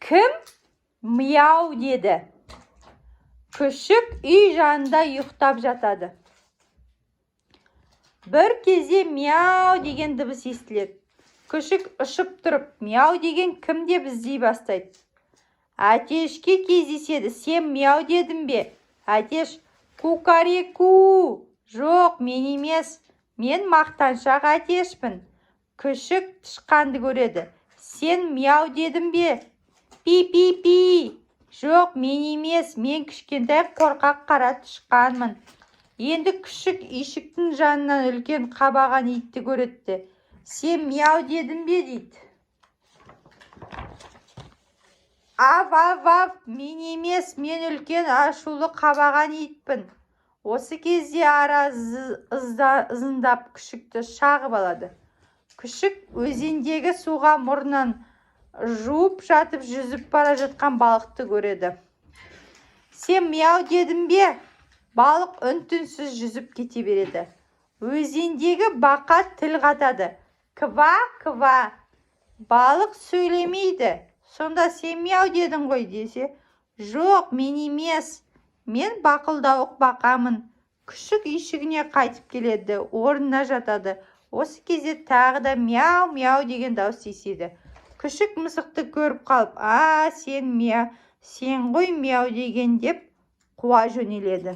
Кім мияу деді? Күшік үй жанында ұйықтап жатады. Бір кезде мияу деген дыбыс естіледі. Күшік ұшып тұрып, мияу деген кім деп іздей бастайды. Әтешке кездеседі. Сен мияу дедің бе? Әтеш: кукареку, жоқ, мен емес, мен мақтаншақ Әтешпін. Күшік тышқанды көреді. Сен мияу дедің бе? Пи, пи, пи, жоқ, мен емес, мен кішкентай, қорқақ қара тышқанмын. Енді күшік үйшіктің жанынан үлкен қабаған итті көреді. Сен мияу дедің бе? дейді. Ав, ав, ав, мен емес, мен үлкен, ашулы қабаған итпін. Осы кезде ара ызыңдап, күшікті шағып алады. Күшік өзендегі суға мұрнын жуып жатып, жүзіп бара жатқан балықты көреді. Сен мияу дедің бе? Балық үн-түнсіз жүзіп кете береді. Өзендегі бақа тіл қатады: ква, ква. Балық сөйлемейді. Сонда сен мияу дедің ғой десе, жоқ, мен емес, мен бақылдауық бақамын. Күшік үйшігіне қайтып келеді, орнына жатады. Осы кезде тағы да мяу, мяу деген дауыс естиді. Күшік мысықты көріп қалып, а, сен мия, сен ғой мияу деген деп қуа жөнеледі.